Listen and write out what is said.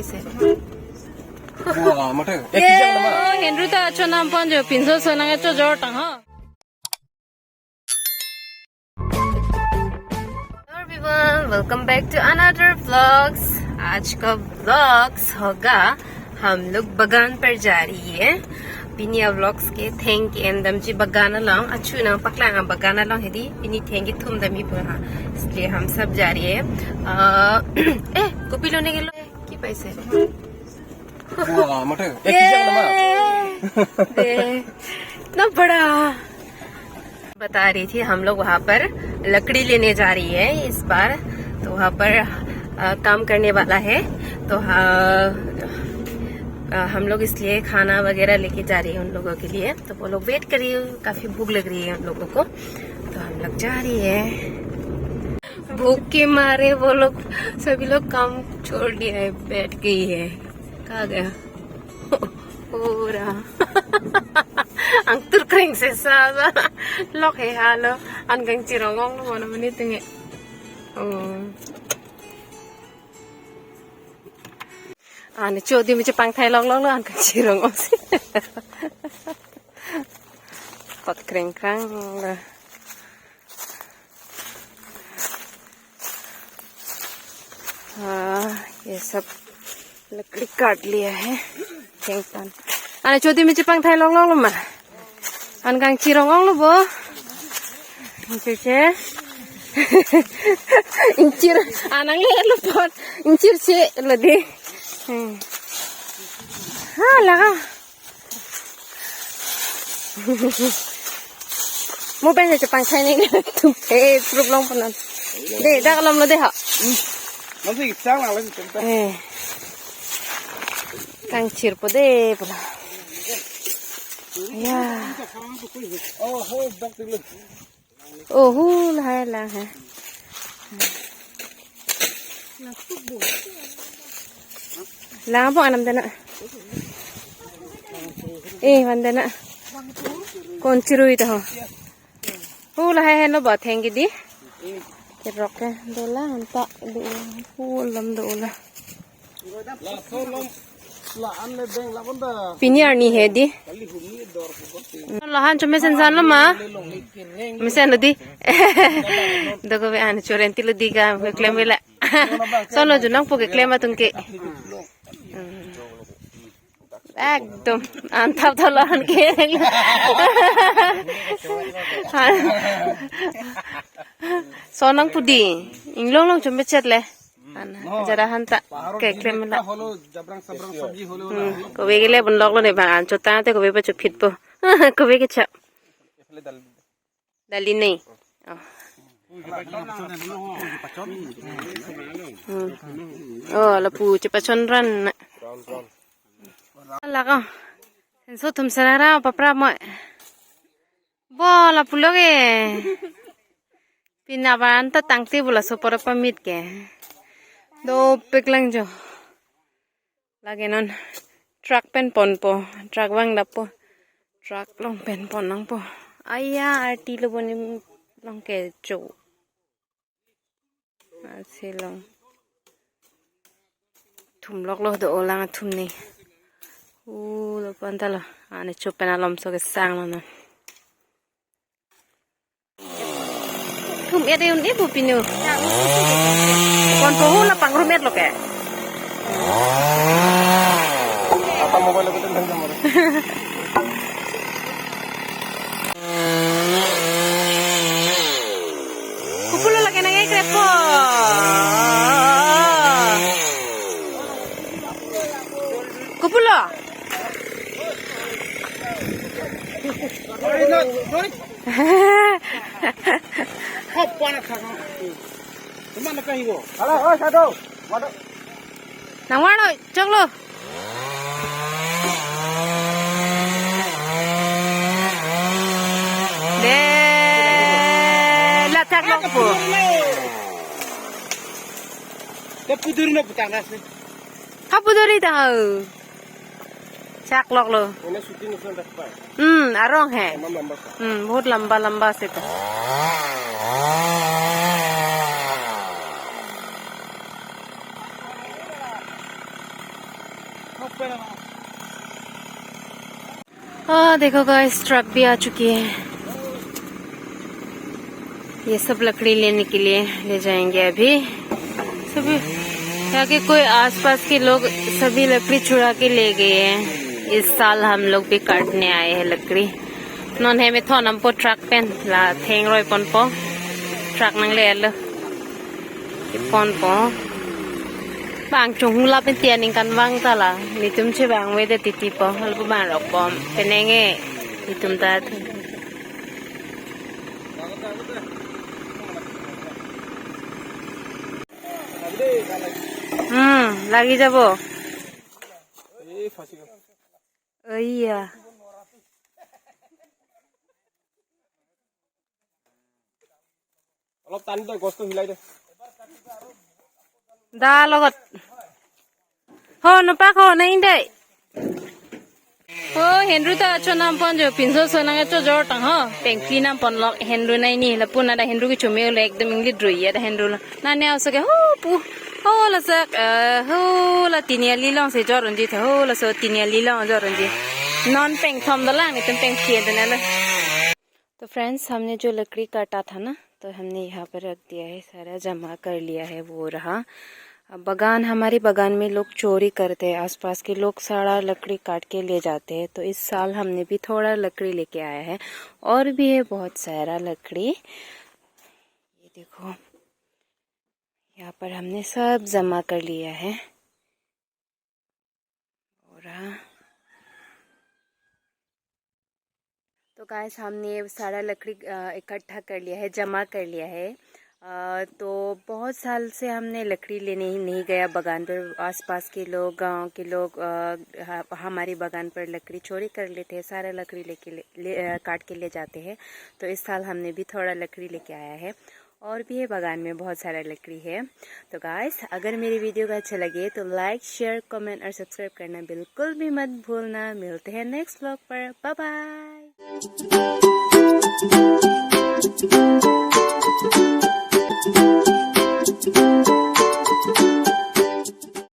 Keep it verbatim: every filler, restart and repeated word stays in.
Wah, mate. Eh, kijang nama. Hendru ta chonam ponjo, pinso sonang chojor tang ha. Hello everyone, welcome back to another vlogs. आज का vlogs होगा हम लोग बागान पर जा रही है। Pini avlogs ke thengke endamji bagan along, achu nangpaklang bagan along hedi, pini thengke thum damji pura. इसलिए हम सब जा रही है। अ, ए, कॉपी लेने के लिए की पैसे? Wah, mate. Eh, kijang nama. दे, इतना बड़ा। बता रही थी, हम लोग वहाँ पर लकड़ी लेने जा रही है इस बार। तो वहाँ पर, अ, काम करने वाला है, तो, अ, अ, हम लोग इसलिए खाना वगैरह लेके जा रही है उन लोगों के लिए। तो वो लोग वेट कर रही है, काफी भूख लग रही है उन लोगों को, तो हम लोग जा रही है। भूख के मारे वो लोग, सभी लोग काम छोड़ दिया है, बैठ गई है। कहाँ गया? Ora. Angtur kring sesa sa. Lok he halo. An kangchirong ong lo mano mani tinge. Oh. An chodi mi chepangthai lok lok lo an kangchirong ongsi. Kot krengkrang lo. हाँ, ये सब लकड़ी काट लिया है। Thengpan. An chodi mi chepangthai lok lok lo ma. An kangchirong ong lo bo. Inchir che. Inchir. An nangle lo pon. Inchir che lo dei. Hmm. Ha, laga. Mo pen se chepangthai ni tum pe pruk long ponan. Dei, dak lom lo dei ha. Nanti sang lang lagi cerita. Eh. Kangchir po dei pula. Ya. Oh, ho, dak dulu. Oh, hu, lahai lang hai. Lang po anam dana. Eh, van dana. Kon chirui ta ho. Hu lahai heno ba thengke dei. Kerok ke dola anta do hu lam dola. Pini arni he dei. Lahan chome sen san lo ma. Mesen lo dei. Doko be an choren ti lo dei ka klem vela. Sono junang po keklem atum ke. Ekdom. Antap tolon ke. Sonang pu dei. Inglong long chome chet le. An, jara hanta keklem la. Holo jabrang sabrang sabji holo. Hmm, kove ke le bon lok lo ne bang an chotang te kove pa chopit po. Kove ke cha. Dali ne. Oh. Hmm. Oh, lapu chepachon ran. Lako. Enso thum sarara papra mo. Bo lapu lo ke. Pina ban ta tangte bula so pora pamit ke. Dopik lang jo. Lake non truck pen ponpo, truck vang dappo, truck long pen pon nangpo. Aya, arti lo bonim long kecho. Asi long. Thum lok lo do olang thum ni. U lo pon ta lo. Ane chup pen alom so kesang lo non. Thum et un e bu pinu. Kon pohu la pangrum et lo ke. Apa mobile ko tentang jamur. Kupulo lake nang ekrep po. Kupulo. Hop, panak thak. Teman nak kahigo. Halo, oh, satu. Waduh. Nang warno, choklo. Dei, la thak lok po. Te puduri na putang nasi. Ha puduri ta ha. Chak lok lo. Ini shooting itu dah apa? Hmm, arong hai. Emang lamba sa. Hmm, bahut lamba lamba se to. आ, देखो guys, truck भी आ चुकी है। ये सब लकड़ी लेने के लिए ले जाएंगे अभी। सभी यहाँ के कोई आसपास के लोग सभी लकड़ी चुरा के ले गए हैं। इस साल हम लोग भी काटने आए हैं लकड़ी। Non hem ethon ampo truck pen la theng roi ponpo, truck nang le alo ponpo. Bang chunghula pen tian ningkan bang tala. Nitum che bang we de titi po. Hal bu bang rok bom. Penenge nitum ta. Hmm, lagi jabo. Iya. অলপ টানি দে, গছটো হিলাই দে। দা লগত। Ho, nopak ho, na indai. Ho, Henru ta chonam pon jo, pinso so nang chojor tang ho. Pengpli nam pon lok Henru na ini, lapu na da Henru ke chome le ekdom ingli droi ya da Henru lo. Na ne auso ke ho pu. Ho lasak, eh, ho la tini ali long se jor unji tha, ho laso tini ali long jor unji. Non pengthom dolang, itum pengpli ente na lo. तो फ्रेंड्स, हमने जो लकड़ी काटा था ना, तो हमने यहाँ पर रख दिया है, सारा जमा कर लिया है। वो रहा बगान, हमारे बगान में लोग चोरी करते हैं, आसपास के लोग सारा लकड़ी काट के ले जाते हैं। तो इस साल हमने भी थोड़ा लकड़ी लेके आया है, और भी है बहुत सारा लकड़ी। ये देखो, यहाँ पर हमने सब जमा कर लिया है। और हाँ, तो गाइस, हमने ये सारा लकड़ी, अ, इकट्ठा कर लिया है, जमा कर लिया है। अ, तो बहुत साल से हमने लकड़ी लेने ही नहीं गया बगान पर। आसपास के लोग, गांव के लोग, अ, ह-, हमारी बगान पर लकड़ी चोरी कर लेते हैं, सारा लकड़ी लेके ले, ले, अ, काट के ले जाते हैं। तो इस साल हमने भी थोड़ा लकड़ी लेके आया है। और भी है बगान में, बहुत सारा लकड़ी है। तो गाइस, अगर मेरी वीडियो का अच्छा लगे तो लाइक, शेयर, कमेंट और सब्सक्राइब करना बिल्कुल भी मत भूलना। मिलते हैं नेक्स्ट व्लॉग पर। Bye bye.